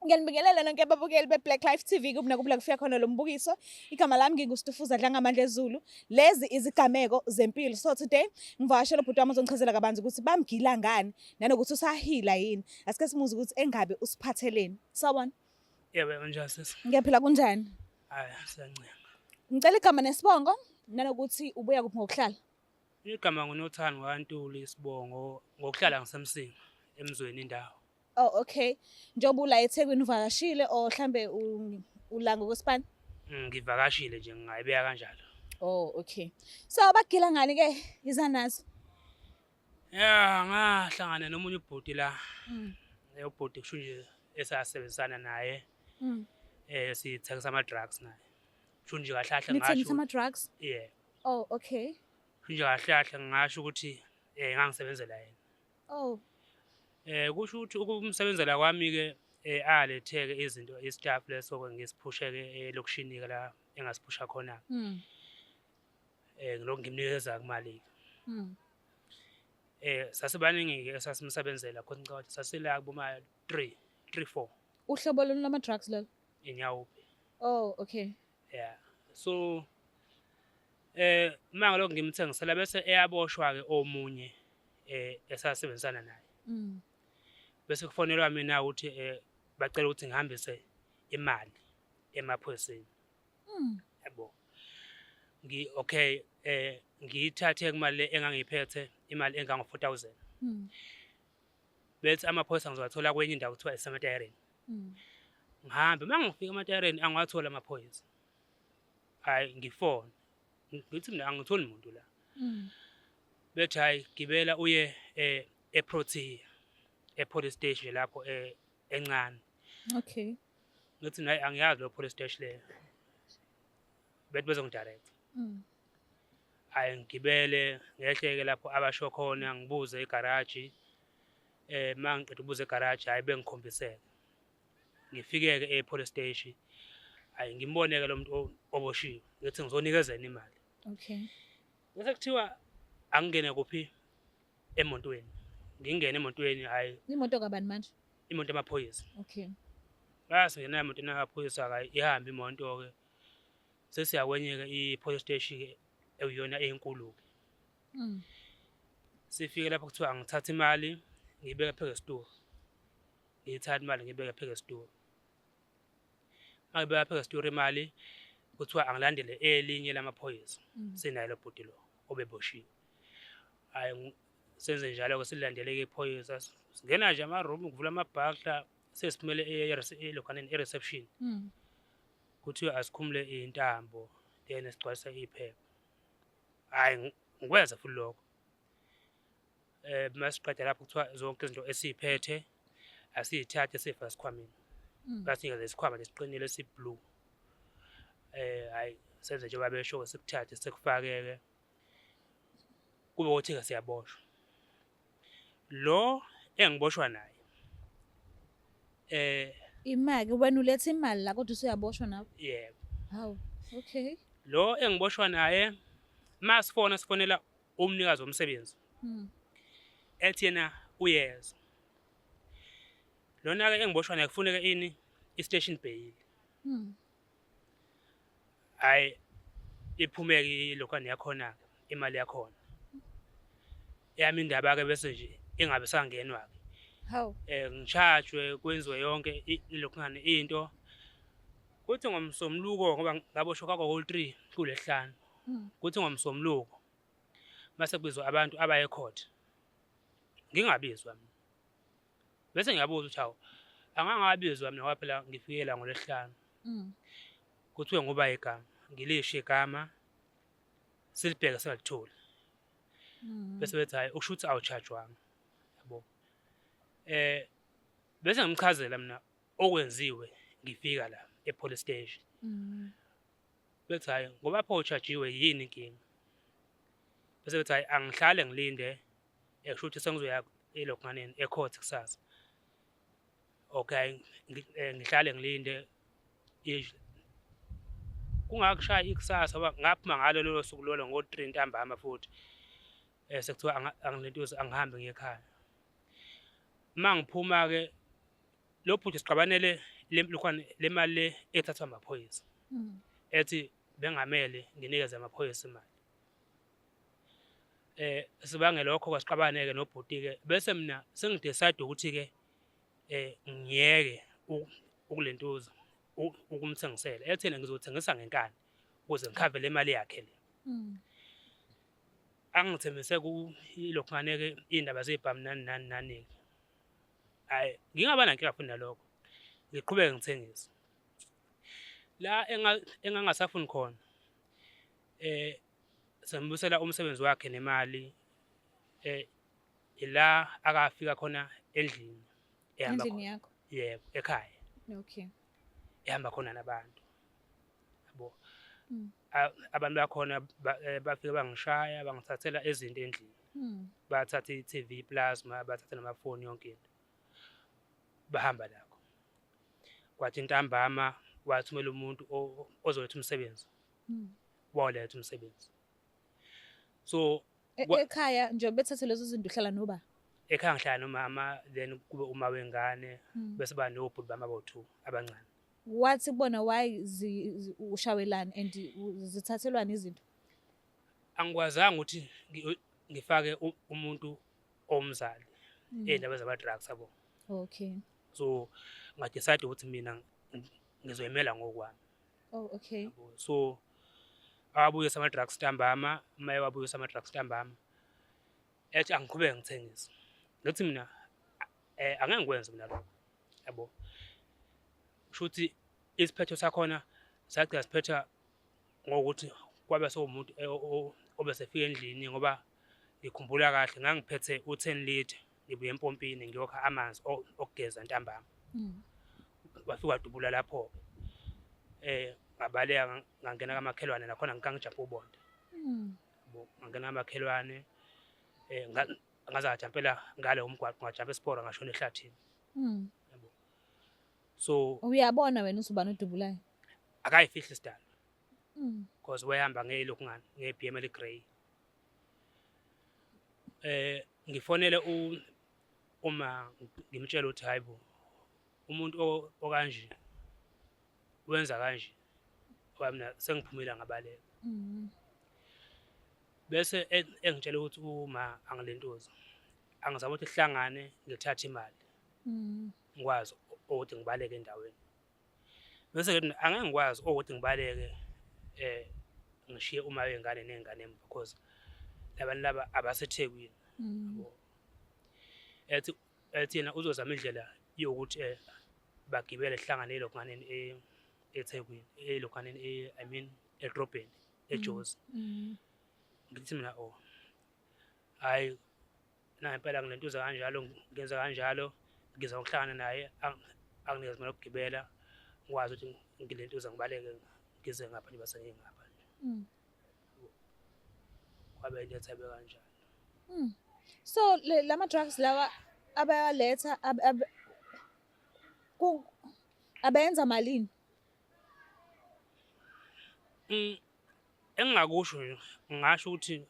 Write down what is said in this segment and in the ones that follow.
Ngiyanibingelela nonke ababukeli be-Black Life TV kuphi nakuphi la kufika khona lo mbukiso. Igama lami nginguStufuza Dlangamandla Zulu. Lezi izigameko zempilo. So today ngivakashela ubhuti wami ozongichazela kabanzi ukuthi bamgila ngani nanokuthi usahila yini. Asike simuze ukuthi engabe usiphatheleni. Sawubona. Yebo, kanjani sisi? Ngiyaphila, kunjani? Hayi, siyancenga. Ngicela igama nesibongo nanokuthi ubuya kuphi ngokuhlala. Igama nguNothando kaNtuli, isibongo ngokuhlala ngiseMsinga, emzweni indawo. Oh, okay. Njengoba ula eThekwini, uvakashile or mhlambe ula ngokwesipani? Ngivakashile nje, ngingayibeka kanjalo. Oh, okay. So bagila ngani ke izanazo? Ya, ngahlangana nomunye ubhuti la. Ubhuti kusho nje esasebenzisana naye. Sithengisa ama drugs naye. Kusho nje kahle kahle Nithengisa ngasho. ama drugs? Yeah. Oh, okay. Kusho nje kahle kahle ngasho ukuthi ngangisebenzela yena. Oh. Kusho ukuthi ukumsebenzela kwami ke aletheke izinto, istaff leso ke ngisiphusheke elokishini ke la engasiphusha khona. Ngilokhu ngimnikeza imali. Sasibaningi ke esasimsebenzela khona, ngicabanga ukuthi sasila kuboma 3 3 4. Uhlobo lolu lama drugs lolu? Inyawupe. Oh, okay. Yeah. So manje lokho ngimthengisela bese eyaboshwa ke omunye esasebenzisana naye. Bese kufonelwa mina ukuthi bacela ukuthi ngihambise imali emaphoyiseni. Yabo. Ngi okay ngiyithathe kumali le engangiyiphethe, imali engango 4000. Bethi amaphoyisa ngizowathola kwenye indawo kuthiwa isematayereni. Ngihambe, uma ngifika ematayereni angiwathola amaphoyisa. Hayi, ngifone. Ngithi mina angitholi muntu la. Bethi hayi, gibela uye eProtea, e-police station lapho encane. Ngithi hayi, angiyazi lo police station leyo. Bethi bezongidirect. Hayi, ngigibele ngehleke lapho abasho khona, ngibuze igaraji. Mangiqeda ukubuza egaraji, hayi, bengikhombiseke. Ngifike ke e-police station. Hayi, ngimbone ke lo muntu oboshiwe. Ngithi ngizonikezela imali. Bese kuthiwa angingene kuphi, emotweni. Ngingene emotweni, hayi. Imoto kabani manje? Imoto yamaphoyisa. Okay. Bayasingena emotweni yamaphoyisa, kayi ihambe imoto ke. Sesiya kwenye ke i-police station ke ekuyona enkulu ke. Sifike lapho kuthiwa angithathe imali ngiyibeke phezu kwesitulo. Ngiyithathe imali ngiyibeke phezu kwesitulo. Mangibeka phezu kwesitulo imali, kuthiwa angilandele elinye lamaphoyisa. Sinaye lo bhuti lo obeboshiwe. Hayi, senze njalo ke, silandele ke iphoyisa. Singena nje ama room, kuvula amabhakla, sesiphumele elokhaneni e-reception. Kuthiwa asikhumule intambo then sigcwalise iphepha. Hayi, ngikwenza futhi lokho. Masiqeda lapho kuthiwa zonke izinto esiyiphethe asiyithathe sifake esikhwameni. Basinikeza isikhwama lesiqinile esi-blue. Hayi, senze njengoba besho, sikuthathe sikufake-ke. Kube ukuthi-ke siyaboshwa. Lo engiboshwa naye Imali, wena uletha imali la kodwa usuyaboshwa nawe? Yebo. Hawu, okay. Lo engiboshwa naye masifona sifonela umnikazi womsebenzi. Ethi yena uyeza. Lona ke engiboshwa naye kufuneka ini, i-station bail. Hayi, iphumeke ilokhwane yakhona ke, imali yakhona. Eyami indaba ke bese nje ingabe sangenwa ke. Hawu. Ngishajwe, kwenziwe yonke ilokhwane into. Kuthi ngomsombuluko, ngoba ngaboshwa kwako 3 kulesihlanu. Kuthi ngomsombuluko mase kubizwa abantu abaye court. Ngingabizwa mina. Bese ngiyabuza ukuthi hawu, angangabizwa mina ngoba phela ngifike la ngolwesihlanu. Kuthiwe ngoba igama, ngilisho igama, silibheke singalitholi. Bese bethi hayi, usho ukuthi awuchajwanga. Yabo. Bese ngimchazela mina okwenziwe ngifika la e-police station. Bethi hayi, ngoba pho uchajiwe, yini inkinga? Bese bethi hayi, angihlale ngilinde, kusho ukuthi sengizoya elokhaneni e-court kusasa. Okay, ngihlale ngilinde kungakushaya ikusasa, ngoba ngaphuma ngalo lolo suku lolo ngo-3 ntambama futhi. Sekuthiwa angilentuze, angihambe ngiye ekhaya. Uma ngiphuma ke Lo bhuti sixabanele lokhwane le mali le ethathwa amaphoyisa. Ethi bengamele nginikeze amaphoyisa imali. Sibange lokho kwasixabane-ke nobhuti-ke bese mina sengi-decide ukuthi-ke ngiyeke ukulentuza ukumthengisela. Ethi yena ngizothengisa ngenkani ukuze ngikhave le mali yakhe le. Angithembise ilokhwane-ke iy'ndaba zey'bhamu nani nani nani-ke. Hhayi, ngingaba nankinga futhi nalokho, ngiqhubeke ngithengise. La engangasafuni khona sengibuyisela umsebenzi wakhe nemali ila akafika khona endlini ehamba Endlini khona. yakho? Yebo, ekhaya. Okay. Ehamba khona nabantu. Yabo. Abantu bakhona bafike bangishaya, bangithathela izinto endlini. Bathatha i-TV, plasma, bathatha namafoni, yonke into. Bahamba nakho. Kwathi ntambama wathumela umuntu ozoletha umsebenzi. Waletha umsebenzi. So Ekhaya nje bethathe lezo zinto uhlala noba? Ekhaya ngihlala nomama, then kube uma wengane, bese ba nobhuti bami abawu-2 abancane. Wathi kubona why ushawelani and zithathelwani izinto? Angikwazanga ukuthi ngifake umuntu omzali ey'ndaba zama-drugs yabo. Okay. So nga-decide ukuthi mina ngizoyimela ngokwami. Oh, okay. Yabo. So awabuyisa ama-drugs ntambama, uma ewabuyisa ama-drugs ntambama ethi angiqhubeke ngithengise. Ngithi mina angeke ngikwenze mina lokho. Yabo. Kusho ukuthi isiphetho sakhona sagcina siphetha ngokuthi kwabe sewumuntu obesefika endlini, ngoba ngikhumbula kahle ngangiphethe u-10 litre ngibuye empompini ngiyokha amanzi okugeza ntambama. Wafika wadubula lapho-ke. Ngabaleka ngangena kamakhelwane, nakhona ngangijampa ubonda. Yabo, ngangena kamakhelwane, ngaze ngajampela ngale umgwaqo, ngajampa esiporo ngashona ehlathini. Yabo. So uyabona wena ukuthi ubani odubulayo? Akayifihli isidalwa. Because wayehamba ngelokhu ngani, nge-B M L grey. Ngifonele uma ngimtshela ukuthi hayibo umuntu okanje wenza kanje, ngoba mina sengiphumile ngabaleka. Bese engitshela ukuthi uma angilentuza angizama ukuthi sihlangane ngithathe imali. Ngikwazi ukuthi ngibaleke endaweni. Bese ke mina angeke ngikwazi ukuthi ngibaleke ngishiye uma wengane nengane emva, because labantu laba abaseThekwini. Yabo. Ethi yena uzozama indlela yokuthi bagibele sihlangane elokhaneni eThekwini, elokhaneni I mean edrobheni eJozi. Ngithi mina oh hayi na impela ngilentuza kanjalo, ngenza kanjalo, ngiza ukuhlangana naye, anginikeze imali yokugibela, ngikwazi ukuthi ngilentuza ngibaleke ngize ngapha nje bese ngingapha nje. Kwabe into ethabe kanjalo. So lama drugs lawa abayaletha abenza malini? Engingakusho nje, ngingasho ukuthi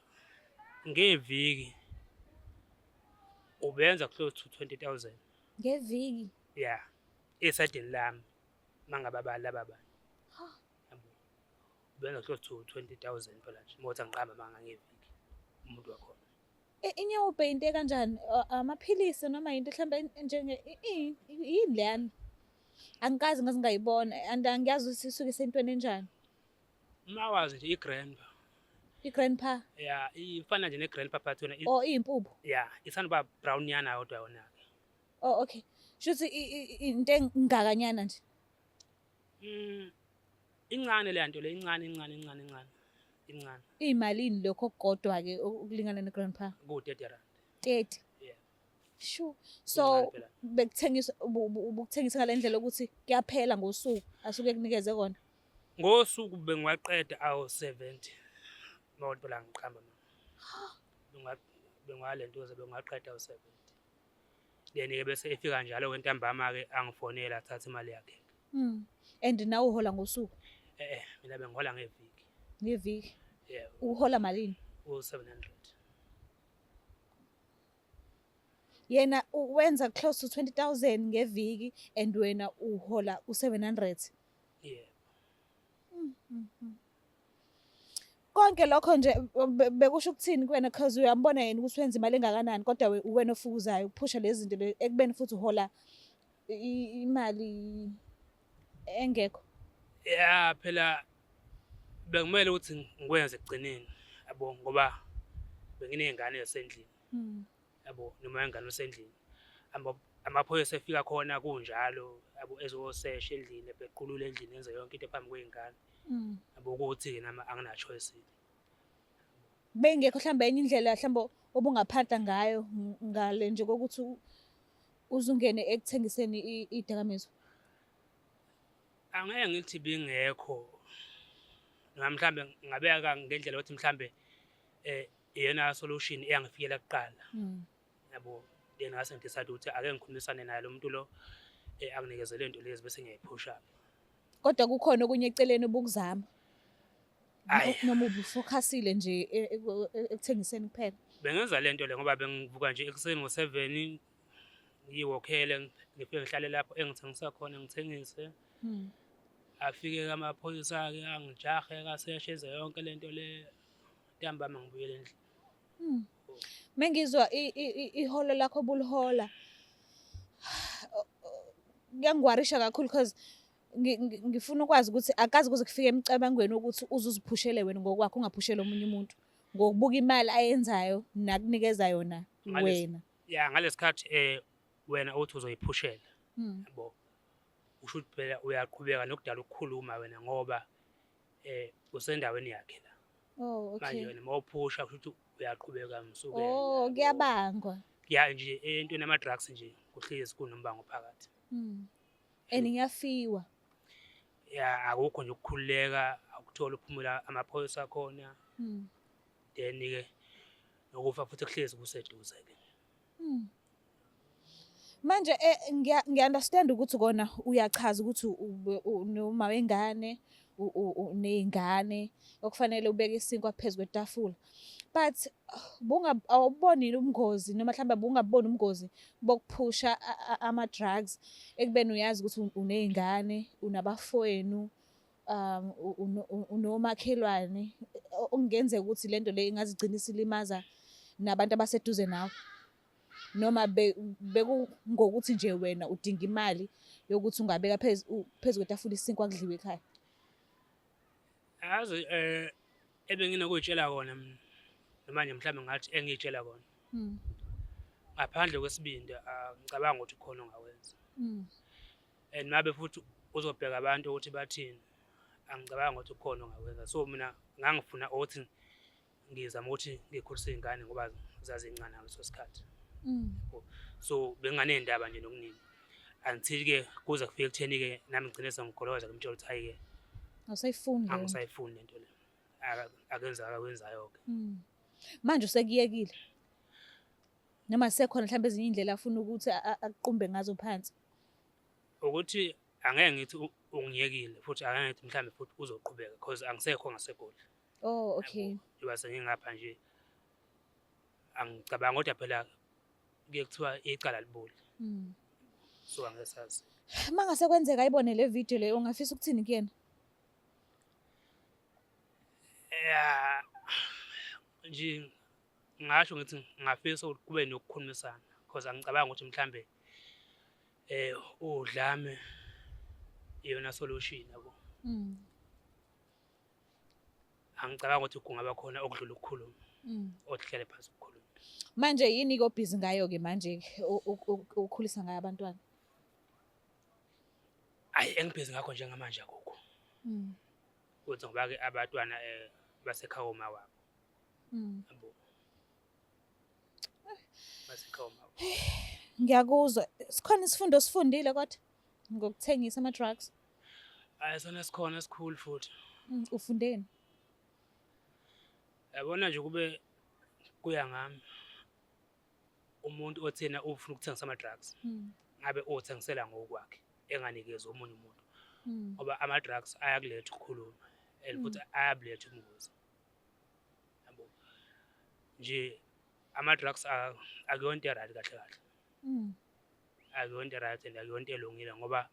ngeviki ubenza close to 20,000. Ngeviki? Yeah, esayidini lami mangabe abali laba bantu. Ha. Yabo. Ubenza close to 20,000 phela nje, mawuthi angiqamba manga ngeviki umuntu wakhona. Inyawo paint kanjani? Amaphilisi noma into mhlambe njenge yini leyana? Angikaze ngaze ngayibona and angiyazi ukuthi isuke isentweni enjani. Mawazi nje i-grandpa. I-grandpa? Yeah, ifana nje ne-grandpa but yona Oh, iyimpuphu? Yeah, ithanda ukuba brown nyana yodwa yona ke. Oh, okay. Shuthi into engakanyana nje. Incane le nto le, incane, incane, incane, incane. Incane. Iyimalini lokho okukodwa ke ukulingana ne-grandpa? Ku 30 rand. 30? Yeah. Sure. So, Incane phela. ubukuthengisa ngale ndlela ukuthi kuyaphela ngosuku asuke kunikeze kona? Ngosuku bengiwaqeda awu 70. Mawuthi phela ngiqhamba mina. Bengiwalentuza bengiwaqeda awu 70. Then ke bese efika njalo kwentambama ke angifonela athathe imali yakhe. And nawe uhola ngosuku? Mina bengihola ngeviki. Ngeviki? Yeah. Uhola malini? U 700. Yena wenza close to 20,000 ngeviki and wena uhola u-700. Yebo. Konke lokho nje bekusho ukuthini kuwena, cause uyambona yena ukuthi wenza imali engakanani, kodwa uwena ofukuzayo ukuphusha lezi zinto le ekubeni futhi uhola imali engekho. Ya, phela bekumele ukuthi ngikwenze ekugcineni, yabo, ngoba benginey'ngane zasendlini, yabo, noma ingane osendlini. Amaphoyisa efika khona kunjalo, yabo, ezosesha endlini, epequlula endlini, enze yonke into phambi kwey'ngane, yabo, ukuthi-ke nami angina-choice. Bengekho mhlawumbe enye indlela mhlawumbe obungaphatha ngayo ngale nje kokuthi uzungene ekuthengiseni iy'dakamizwa? Angeke ngithi bingekho, noma mhlambe ngingabeka ngendlela yokuthi mhlambe iyona solution eyangifikela kuqala, yabo. Then ngase ngi-decide ukuthi ake ngikhulumisane naye lo muntu lo, anginikeze le nto lezi bese ngiyayiphusha. Kodwa kukhona okunye eceleni obukuzama? Hhayi. Noma ubufokhasile nje ekuthengiseni kuphela? Bengenza le nto le ngoba bengivuka nje ekuseni ngo-7, ngiyiwokhele, ngifike ngihlale lapho engithengisa khona, ngithengise. Afike-ke amaphoyisa-ke angijahe, aseshe, enze yonke le nto le. Ntambama ngibuyele endlini. Mengizwa iholo lakho obulihola, kuyangiwarisha kakhulu, cause ngifuna ukwazi ukuthi akaze kuze kufike emcabangweni ukuthi uze uziphushele wena ngokwakho, ungaphusheli omunye umuntu, ngokubuka imali ayenzayo nakunikeza yona wena. Ya, ngalesi khathi wena uthi uzoyiphushela, yabo, usho ukuthi phela uyaqhubeka nokudala ukukhuluma wena, ngoba usendaweni yakhe la. Oh, okay. Manje wena mawuphusha kusho ukuthi uyaqhubeka msukela. Oh, yabo. Kuyabangwa. Ya nje, entweni yama-drugs nje kuhlezi kunombango phakathi. And ngiyafiwa. Ya, akukho nje ukukhululeka, akuthola uphumula amaphoyisa akhona. Then-ke nokufa futhi kuhlezi kuseduze-ke. Manje ngiya-understand ukuthi kona uyachaza ukuthi unoma wengane, uney'ngane okufanele ubeke isinkwa phezu kwetafula. But awuboni yini ubungozi, noma mhlawumbe bungabuboni ubungozi bokuphusha ama-drugs ekubeni uyazi ukuthi uney'ngane, unabafowenu, unomakhelwane, okungenzeka ukuthi lento le ingazigcina isilimaza nabantu abaseduze nawe? Noma bekungokuthi nje wena udinga imali yokuthi ungabeka phezu kwetafula isinkwa kudliwe ekhaya? Yazi, ebenginokuy'tshela kona mina, noma nje mhlawumbe ngathi engiy'tshela kona, ngaphandle kwesibindi angicabanga ukuthi kukhona ongakwenza. And mabe futhi uzobheka abantu ukuthi bathini, angicabanga ukuthi kukhona ongakwenza. So mina ngangifuna ukuthi ngizama ukuthi ngikhulise iy'ngane ngoba zazincane ngaleso sikhathi. So benginganey'ndaba nje nokuningi. Until-ke kuze kufike ekutheni-ke nami ngigcine sengigoloza, ngimtshela ukuthi hhayi-ke, Awusayifuni leyo nto. Angisayifuni lento le. Akenza akakwenzayo-ke. Manje usekuyekile? Noma sekhona mhlawumbe ezinye iy'ndlela afuna ukuthi akuqumbe ngazo phansi? Ukuthi angeke ngithi ungiyekile, futhi angeke ngithi mhlawumbe futhi uzoqhubeka, because angisekho ngaseGoli. Oh, okay. Yabo, njengoba sengingapha nje angicabanga, kodwa phela kuye kuthiwa icala liboli. So angeke sazi. Uma ngase kwenzeka ayibone le video le, ungafisa ukuthini kuyena? Ya, nje ngingasho ngithi ngingafisa ukuthi kube nokukhulumisana, because angicabanga ukuthi mhlambe udlame iyona solution, yabo. Angicabanga ukuthi kungaba khona okudlula ukukhuluma, othi hlale phansi ukukhuluma. Manje yini-ke obhizi ngayo-ke manje ukukhulisa ngayo abantwana? Hhayi, engibhizi ngakho njengamanje akukho. Kuthi ngoba-ke abantwana basekhaya oma wabo. Yabo. Basekhaya oma wabo. Ngiyakuzwa. Sikhona isifundo osifundile kodwa ngokuthengisa ama-drugs? Hhayi, sona sikhona esikhulu futhi. Ufundeni? Yabona nje, kube kuya ngami, umuntu othena ufuna ukuthengisa ama-drugs, ngabe othengisela ngokwakhe, enganikezi omunye umuntu, ngoba ama-drugs ayakuletha ukukhuluma and futhi ayabuletha ubungozi, yabo. Nje ama-drugs akuyonto e-right kahle kahle. Akuyonto right and akuyonto elungile ngoba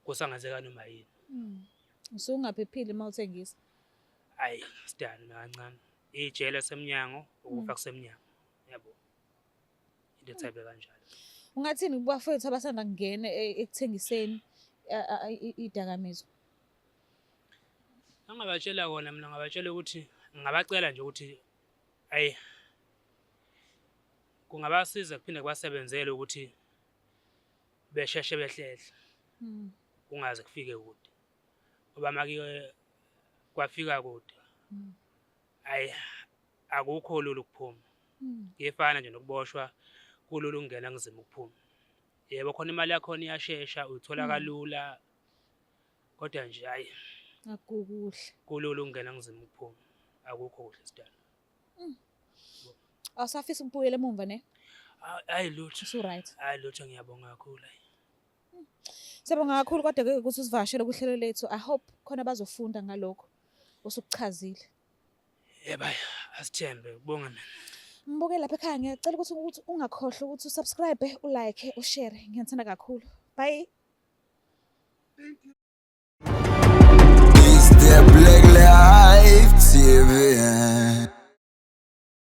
kusangenzeka noma yini. Usuke ungaphephile uma uthengisa. Hayi, sidani nakancane. Ijele semnyango, ukufa kusemnyango. Yabo. Into ethabe kanjalo. Ungathini kubafowethu abasanda kungena ekuthengiseni idakamizwa? Angabatshela kona mina ngabatshela ukuthi ngingabacela nje ukuthi ayi kungabasiza kuphinde kubasebenzele ukuthi besheshe behlehle kungaze kufike kude ngoba make kwafika kude ayi akukho lula ukuphuma. Kuyefana nje nokuboshwa, kulula ukungena kunzima ukuphuma. Yebo khona imali yakhona iyashesha uyithola kalula kodwa nje hhayi Akukuhle. Kulula ukungena kunzima ukuphuma. Akukho kuhle sidalo. Awusafisi ukubuyela emumva ne? Hayi lutho. Usu-right. Hayi lutho ngiyabonga kakhulu. Hayi. Siyabonga kakhulu kodwa ke ukuthi usivakashele kuhlelo lethu. I hope khona bazofunda ngalokho osukuchazile. Yebo asithembe kubonga mina. Mbuke lapha ekhaya ngiyacela ukuthi ungakhohlwa ukuthi usubscribe, ulike, ushare. Ngiyathanda kakhulu. Bye. Thank you.